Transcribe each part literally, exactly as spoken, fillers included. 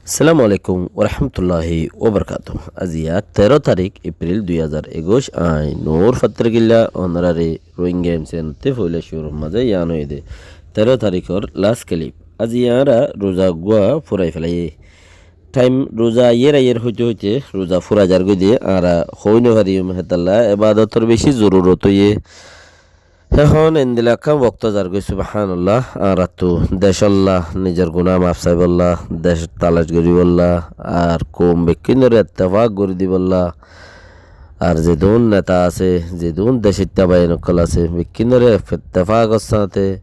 Assalamu alaikum warahmatulláhi wabarakátuhu. Aijja teró tarík Epril dui házar ekuic, añí Nur Fattar Killa, onoráre Rohingya M C N ottú foila cúrur mazé yián óilde teró taríkor last clip. Aijja añára ruza uggwá furai felaiyé. Thaim ruza aiyér aiyér hoité hoité ruza furai zargói de, añára hoói no faijjum, hétolla ebadotor beci zorurot óiye. Ehón endilla ekkán wokto zargói, subhánallah, añárattu decólla, nizor guná maf saibólla, dec talac goríbolla, ar koum bekkúnoré ettefak gorí dibólla, ar zedún neta asé, zedún decóitta báiyain ókkol asé, bekkúnoré ettefakor sáñte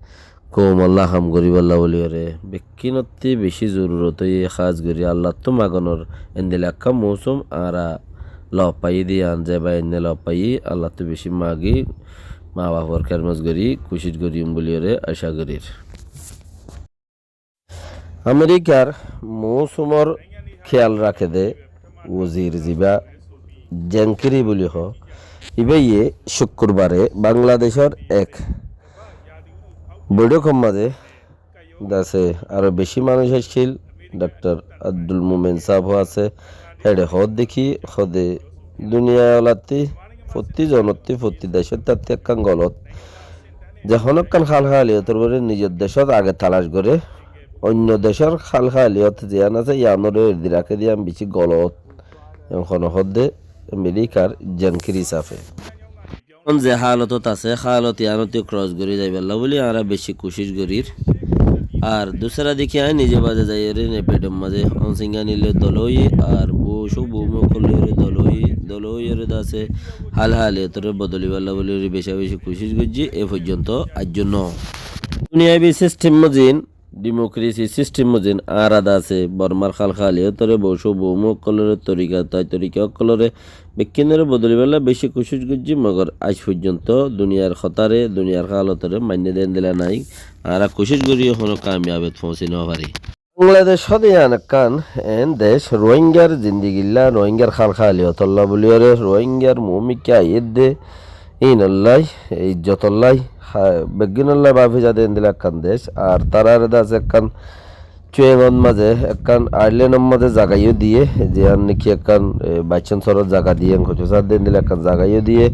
koumolla ham goríbolla bóliyoré bekkúnottú beci zorurot óiye. Hás gorí Allattú magonor endilla ekkán mousum añára lof faiyí de yián, ze báiyainné lof faiyí, Allattú beci magi, mabafor kédmot gorí, kucíc goijjum bóliyoré acá gorír. Amerikar mousumor kéyal raké de wozir zibá Jen Keri bóli hoó, ibáye cúkkurbare Bangladecór ek boiçókor mazé de asé, aró beci manúic accíl, Daktor Abdul Momen sáb ó asé, héçe hoódde ki, hoóde duniyai olattí, fottí zonottí, fottí decóttí ekkán golot. Ze honókkán hál-haliyotor uore nizor decót age talac goré, oinno decór hál-haliyot ziyán asé, yiánoré erdi raké de yián beci golot. Ehón hoódde Amerikar Jen Keri sáfe. Ehón ze hálotot asé, hálot yiánottú kros gorí zaibólla bóli añára beci kucíc gorír. Ar dusára deki añí nize baze zaiyóre Nefidor mazé Aung San Suu Kyi loi dola óiyi, ar bou cóu bou mou ókkol loiyóre dola óiyi, dola óiyoré de asé hál-haliyotoré bodolibólla bóliyoré beca beci kucíc goijjí, e foijjonto aijjó noó. Duniyaibi sistem mozin, dimokrasi sistem mozin añára de asé Bormar hál-haliyotoré, bou cóu bou mou ókkoloré, torika tai torika ókkoloré, bekkúnoré bodolibólla beci kucíc goijjí, mogor aij foijjonto duniyair hotáre, duniyair hálotoré mainné de endilla nái. Añára kucíc goríyó honó kamiyabit foóñsi no farí. Bangladec hoóde yián ekkán eén dec, Rohingyar zindigilla, Rohingyar hál-haliyotolla bóliyoré, Rohingya muúmikká aiyédde, íinollá, ijjotollá, ha, beggúnollá báfi zade endilla ekkán dec. Ar taráre de asé ekkán cuengot mazé, ekkán ailendor mazé zaga yó diyé, ziyán niki ekkán, e, baicón sorot zaga diyé, en hoitó sádde endilla ekkán zaga yó diyé.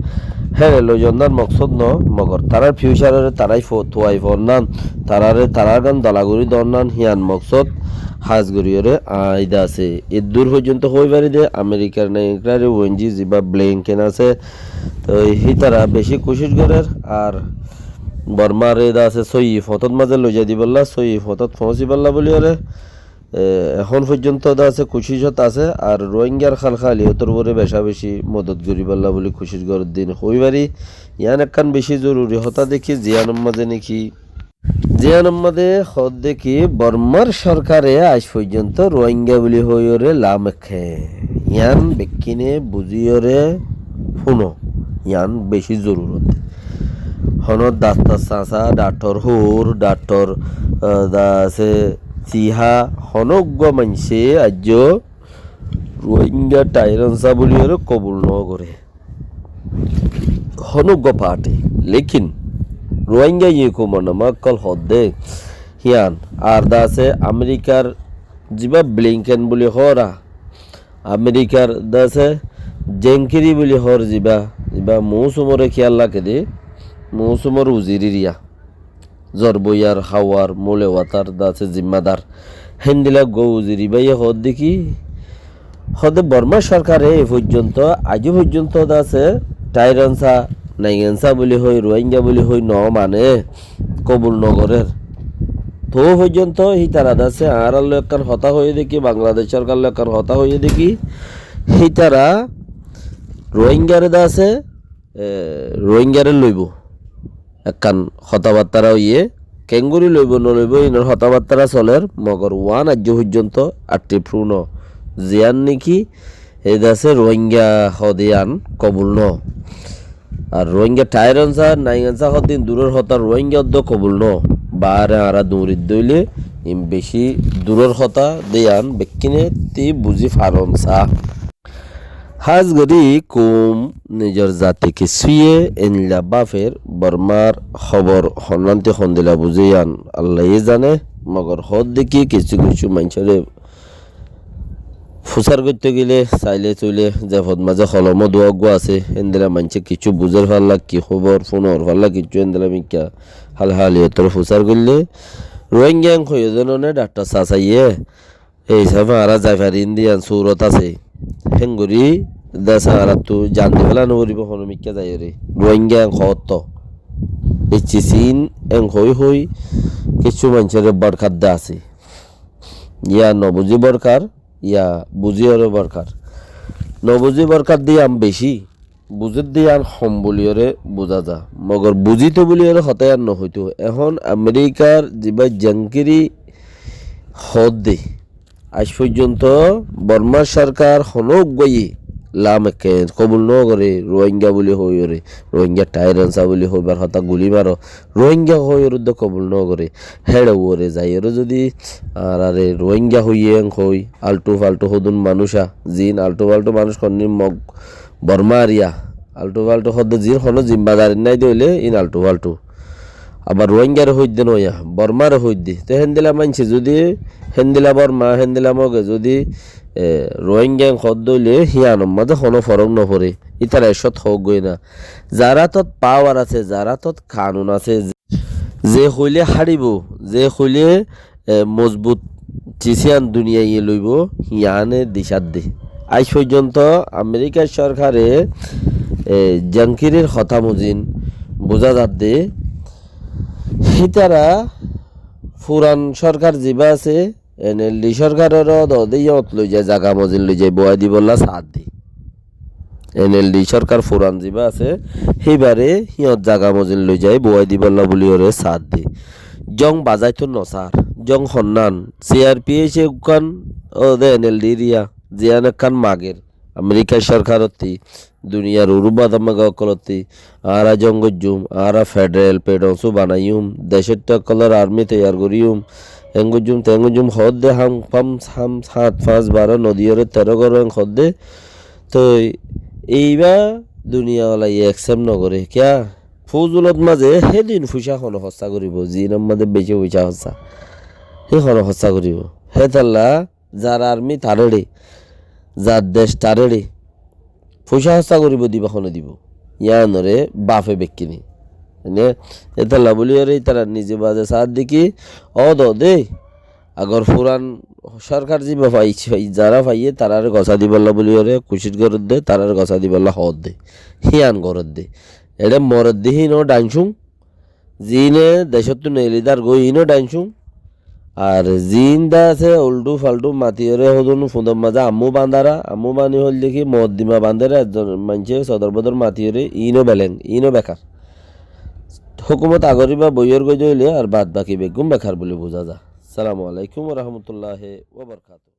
Héçe loizon dán moksód noó, mogor tarár fiucaroré tarái fo-, tuai foónnan, taráre tarár gán dola gorí doónnan, híyan moksód hás goríyoré añí de asé. Eddúr foijjonto hoói farí de, Amerikar naigrári wenji zibá Blinken asé, toi hítara beci kucíc gorér, ar Bormare de asé sóiyi fotót mazé loizai dibólla, sóiyi fotót foóñsibólla bóliyoré, e, ehón foijjonto de asé kucícot asé, ar Rohingyar hál-haliyotor uore beca beci modot goríbolla bóli kucíc gorér de hoói farí. Yián ekkán beci zoruri hotá deki, ziyánor mazé niki Ziyánor mazé hoódde ki, Bormar sorkare aij foijjonto Rohingya bóli hoiyóre lamekké. Yián bekkúne buzíyoré fúno. Yián beci zorurot. Honó daktor sasa, daktor hur, daktor, ah, de asé siha, honó uggwá maincé aijjó Rohingya taironsa bóliyoré kobul no goré. Honó uggwá party. Lekin Rohingya ye koumor nama ókkol hoódde híyan. Ar de asé Amerikar zibá Blinken bóli hoóra, Amerikar de asé Jen Keri bóli hoór zibá, zibá mousumoré kéyal raké de, mousumor wozir eriya. Zor boiyar, hawar, mole watar de asé zimmadar. Héndilla uggwá wozir ibáye hoódde ki, hoódde Bormar sorkare e foijjonto, aijjó foijjonto de asé taironsa, naingansa bóli hoi, Rohingya bóli hoi no mane, kobul no gorér. Toó foijjonto hítara de asé añárar loi ekkán hotá hoiyé deki, Bangladec sorkar loi ekkán hotá hoiyé deki, hítara Rohingyare de asé, e, Rohingyare loibó. Ekkán hotábattára óiye, keéngorí loibó noloibó, inor hotábattára solér, mogor uán aijjó foijjonto active proof noó. Ziyán niki, e de asé Rohingya hoóde yián kobul noó. Ar Rohingya taironsa, naingansa hoóde yián duror hotá, Rohingya hoóde kobul noó. Baáre añára duñrit dóile, in beci duror hotá de yián bekkúne ti buzí faron sa. Hás gorí koum nizor zati kessúye einlla báfer, Bormar hóbor honnánti hondila buzé yián Allaye zane, mogor hoódde ki kessú kessú maincóre fusár goitté gile saile suile ze fot maze holom dua uggúa asé, héndilla maincé kiccú buzér falla, ki hóbor fúnor falla, kiccú héndilla mikká hal haliyottore fusár goille, Rohingya en hoiyé de none dhaktor sasaye, ei hísafe añára zai fari, indi yián surot asé. Héngorí dec añárattu jan di féla no foribó, hono mikká zaiyóre. Rohingya en hoótto. Ecce sin en hoi hoi kiccú maincóre bódkar de asé. Yá no buzí bódkar, yá buzíyore bódkar. No buzí bódkar de yián beci, buzér de yián hom buliyore buza za. Mogor buzíto buliyore hotá yián no hoitó. Ehón Amerikar ziba jankiri hoódde, aij foijjonto Bormar sorkar hono uggúaye lam ekka kobul no gore, Rohingya buli hoiyore, Rohingya tyrants buli hoibar hotá, guli maro, Rohingya hoiyore de kobul no gore. Héçe uore zaiyore zodi añárare Rohingya hoiye en hoi, altu faltu hodún manúic a, zin altu faltu manúic honni Mog Borma ariya, altu faltu hoódde zin hono zimmadari nái de óile in altu faltu. Abar Rohingyare hoóidde noya, Bormare hoóidde. Te héndilla maincé zodi, héndilla Borma, héndilla Moge zodi, e, Rohingya en hoódde óile híyanor maze hono forok no fore. Ítara ekkót hoók goi na. Zar átot pawar asé, zar átot kanun asé, ze hoile háçibo, ze hoile e, mozbut cis yián duniyaiye loibo, híyane dicádde. Aij foijjonto Amerikar sorkare, e, jankirir hotá mozin buza zadde. Hítara furan sorkar ziba asé, NLD sorkaroré de yíot loizai, zaga mozin loizai boái dibolla saádde. NLD sorkar furan ziba asé, híbare híyot zaga mozin loizai boái dibolla buliyore saádde. Jong bazaito nosar, jong honnán, CRPH ekkán, ó de NLD eriya, ziyán ekkán mager, Amerikar sorkarottí, duniyar urubba damaga ókkolottí, añára jong goijjum, añára federal pedonsu banaiyum, decóttu ókkolor army toiyar goríyum, en goijjum, ten goijjum, hoódde ham, ham, ham, hát, fañs, baró, nodiyore teró goró en hoódde, toi eiba duniya walaye accept no gore. Kiyá? Fuzulot maze hédin fucá hone hossá goribo, zinor maze beci fucá hossá. Hé hone hossá goribo. Hétolla zar army tarere, zar dec tarere, fucá hossá goribo diba hone dibo. Yiánore bafe bekkini. Mane, hétolla buliyore ítara nize baze saádde ki, ó do de, Agor furan sorkar ziba fai-, fai-, zara faiye tarare gosá dibolla buliyore kucíc goredde, tarare gosá dibolla hoódde, híyan goredde. Eçé moredde híno dhaincúng, zine decóttu neelidar goi híno dhaincúng. Ar zin de asé ulthu falthu matiyore hodún fundor maze ammú bandara, ammú bani hoilde ki moddima bandere ekzon maincé sodor bodor matiyore híno beleng, híno bekar. Hókumot agor iba boiyor goi de óile ar bad baki beggún bekar buli buza za. Assalamu alaikum wa rahmatullahi wa barakatuhu.